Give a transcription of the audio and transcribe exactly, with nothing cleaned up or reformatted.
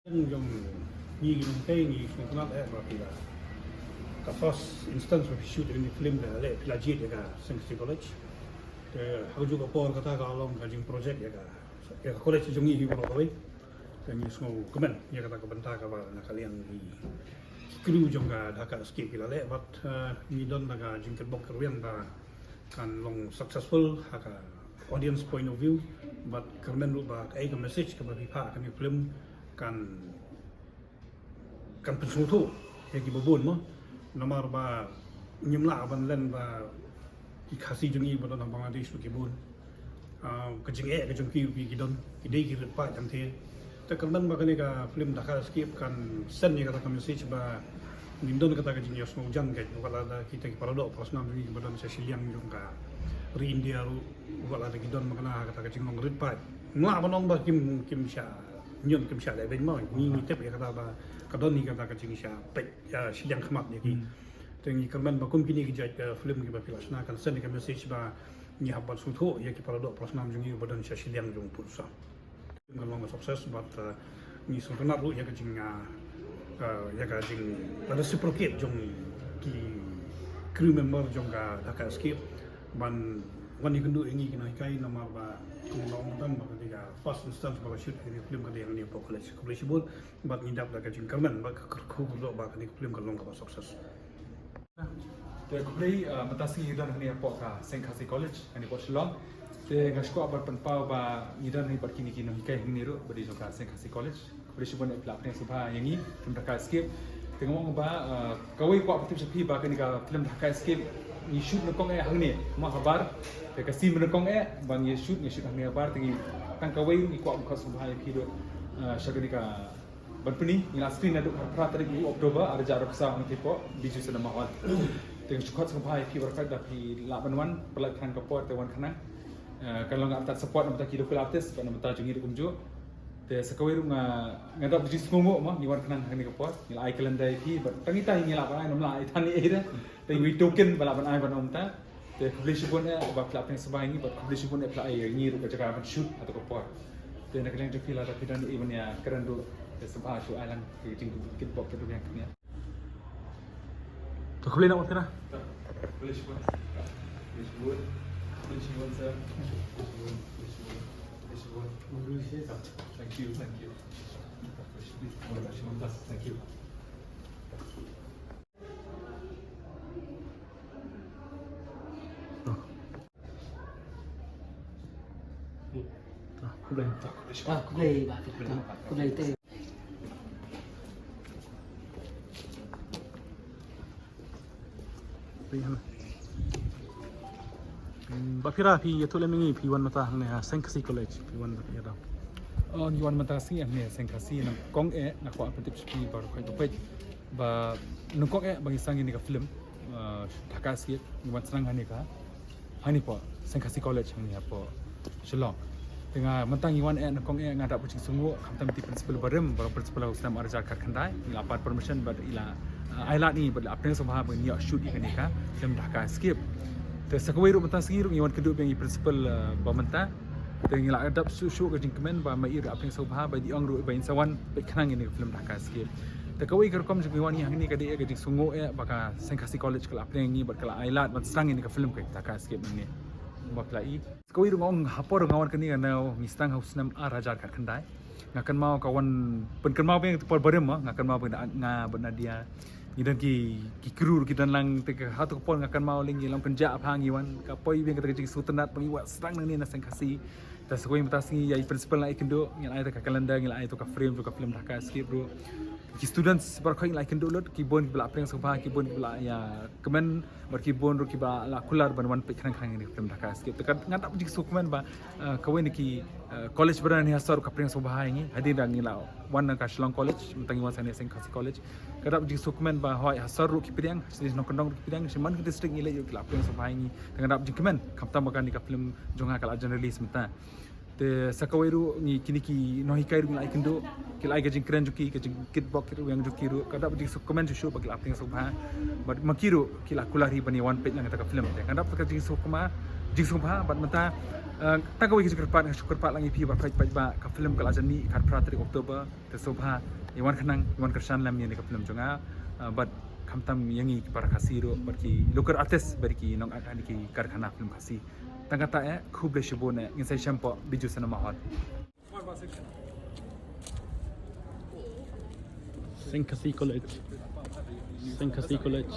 Jong ngi ki nonghikai ngi sngewtynnat eh ba phi la, ka first instance ba phi shoot ïa kane ka film da leh phi la jied ïa ka Seng Khasi College. Te ha kajuh ka por kata ka long ka jingproject ïa ka, ïa ka college jong ngi hi baroh kawei. Te ngi sngewkmen ïa kata ka bynta kaba na ka liang ki crew jong ka Dhaka Escape ki la leh bad, eh, ngi don da ka jingkyrpad kyrwiang ba kan long successful ha ka audience point of view, bad kyrmen ruh ba kaei ka message kaba phi phah ha kane ka film kan, kan pynsngewthuh ïa kiba bun mo. Namar ba ngim lah ban len ba ki Khasi jong ngi ba don ha Bangladesh ruh ki bun. Ah, ka jingeh ka jong ki ruh ki don, ki dei ki rit paid hangtei. Te kyrmen ba kane ka film Dhaka Escape kan send ïa kata ka message ba ngim don kata ka jingïasngewjan ka, wat lada kita ki paradoh parasnam jong ngi kiba don sha shiliang jong ka ri India ruh, wat lada ki don ma kane kata ka jinglong rit paid. Ngim lah ban ong ba kim, kim shah ñion, kim shah leh beiñ mo. Ngi, ngi tip ïa kata ba ka don hi kata ka jingshah peit, ah, shiliang khmat ïa ki. Hmm. Te ngi kyrmen ba kum kine ki jait, ah, film kiba phi la shna kan send ïa ka message ba ngi hap ban sngewthuh ïa ki paradoh parasnam jong ngi ba don sha shiliang jong pud sa. Kan long ka success bad, uh, ngi sngewtynnat ruh ïa ka jing, uh, uh, ïa ka jing, uh, reciprocate jong ki crew member jong ka Dhaka Escape ban wan ïakynduh ïa ngi ki nonghikai, namar ba kum ba ong tam ba ka dei ka first instance ba ka shoot ïa ka film ka dei hangne hapoh college. Khublei shibun bad ngi dap da ka jingkyrmen bad ka kyrkhu kyrdoh ba kane ka film kan long kaba success. Te khublei, uh, mynta sngi ngi don hangne hapoh ka Seng Khasi College hangne hapoh Shillong. Te nga sngewkwah ban pynpaw ba ngi don hangne bad kine ki nonghikai hangne ruh ba dei jong ka Seng Khasi College. Khublei shibun ïa phi la pdiang sngewbha ïa ngi, film Dhaka Escape. Te nga ong ba, uh, kawei kwah pyntip sha phi ba kane ka film Dhaka Escape ngi shoot nyngkong eh hangne mo habar. Te ka scene ba nyngkong eh ba ngi shoot, ngi shoot hangne habar, te ngi tang kawei ngi kwah ban khot sngewbha ïa phi ruh, uh, sha kane ka ban pyni, ngi la screen naduh phra tarik u October ar hajar arphew saw hangtei hapoh Bijou Cinema Hall. Te nga shu khot sngewbha ïa phi baroh kawei da phi lah ban wan, pynlait khnang ka por te wan khnang. Eh, kan long ka artat support na bynta ki local artist bad na bynta jong ngi ruh kumjuh. Te sa kawei ruh nga, nga dap ka jingsngewnguh mo, ngi wan khnang ha kane ka por. Ngi la ai calendar ïa phi bad tang ita hi ngi lah ban ai, ngim lah ai than ei ei de. Te ngi token ba lah ban ai ban ong mynta. Te khublei shibun eh ba phi la pdiang sngewbha ïa ngi bad khublei shibun eh phi la ai ïa ngi ruh ka jaka ban shoot ha tu ka por. Te na ka liang jong phi lada phi don ei ei ban ïakren ruh te sngewbha shu ai lang ki jingkitbok kit ruh ïa kane. To khublei na u Tira. Khublei shibun. Khublei shibun. Khublei shibun sir. Khublei shibun. Khublei shibun. Khublei shibun. Thank you, thank you. Khublei shibun. Thank you. Ah, khublei. Ah, khublei, bah, khublei te. Bah Phira, phi ïathuh lem ïa ngi, phi wan mynta hangne ha Seng Khasi College, phi wan ïa da. Oh, ngi wan mynta sngi hangne Seng Khasi, nyngkong eh nga kwah pyntip sha phi baroh kawei ba nyngkong eh ba ngi sdang ïa kane ka film, uh, Dhaka Escape, ngi wan sdang hangne ka, hangne hapoh Seng Khasi College hangne hapoh Shillong. Te nga mynta ngi wan eh nyngkong eh nga dap ka jingsngewnguh, khamtam ïa ki principal barim, baroh principal ha u snem ar hajar khatkhyndai, ngi la pan permission bad i la, uh, ai lad ïa ngi bad la pdiang sngewbha ba ngin ïoh shoot ïa kane ka film Dhaka Escape. Te sa kawei ruh mynta sngi ruh ngi wan kynduh biang ïa ki principal, uh, ba mynta. Te ngi la dap shuh shuh ka jingkmen ba ma i ruh la pdiang sngewbha bad i ong ruh ba in sa wan peit khnang ïa kane ka film Dhaka Escape. Te kawei ka rukom jong ngi wan ngi hangne ka dei ka jingsngewnguh eh ba ka Seng Khasi College ka la pdiang ïa ngi bad ka la ai lad ban sdang ïa kane ka film ka Dhaka Escape hangne. Ba phi la i. Kawei ruh nga ong ha por nga wan kane nga nang ngi sdang ha u snem ar hajar khatkhyndai. Nga kynmaw ka wan pynkynmaw biang ka por barim mo, nga kynmaw biang da nga bad Nadia. Ngi don ki, ki crew ki don lang te ka ha tu ka por nga kynmaw lei ngi long kynjah bha ngi wan, ka poi biang kata ka jingsngewtynnat ba ngi wan sdang nangne na Seng Khasi. Te sa kawei mynta sngi ïa i principal la ïakynduh, ngi la ai ta ka calendar, ngi la ai ta ka frame jong ka film Dhaka Escape ruh. Ki students baroh kawei ngi la ïakynduh lut, ki bun kiba la pdiang sngewbha, ki bun kiba la ïakmen, bad ki bun ruh kiba la kular ban wan peit khnang khnang ïa kane ka film Dhaka Escape. Te ka, nga dap jingsngewkmen ba, uh, kawei na ki, uh, college ba don hangne ha sor ruh ka pdiang sngewbha ïa ngi. Hadien ba ngi la wan na ka Shillong College, mynta ngi wan sa hangne Seng Khasi College. Ka dap jingsngewkmen ba hooid ha sor ruh ki pdiang, sha nongkyndong ruh ki pdiang, sha man ka district ngi leit ruh ki la pdiang sngewbha ïa ngi. Te nga dap jingkmen, khamtam ba kane ka film jong nga ka la jan release mynta. Te sa kawei ruh ngi kine ki nonghikai ruh ngi la ïakynduh, ki la ai ka jingkren jong ki, ka jingkitbok kit ruh ïa jong ki ruh, ka dap jingsngewkmen shuh shuh ba ki la pdiang sngewbha. Bad ma ki ruh ki la kular hi ban ïa wan peit lang kata ka film. Te ka dap ka jingsngewkmen, jingsngewbha, bad mynta Tang kawei ka jingkyrpad, nga shu kyrpad lang ïa phi ba peit, peit ba ka film ka la jan mih, khatphra tarik October, te sngewbha ïa wan khnang, ïa wan kyrshan lem ïa kane ka film jong nga. Uh, bad khamtam ïa ngi ki para Khasi ruh, bad ki local artist, bad ki nong, uh, ki karkhana film Khasi. Tang kata eh, khublei shibun eh, ngin sa ïashem hapoh Bijou Cinema Hall. Seng Khasi College. Seng Khasi College.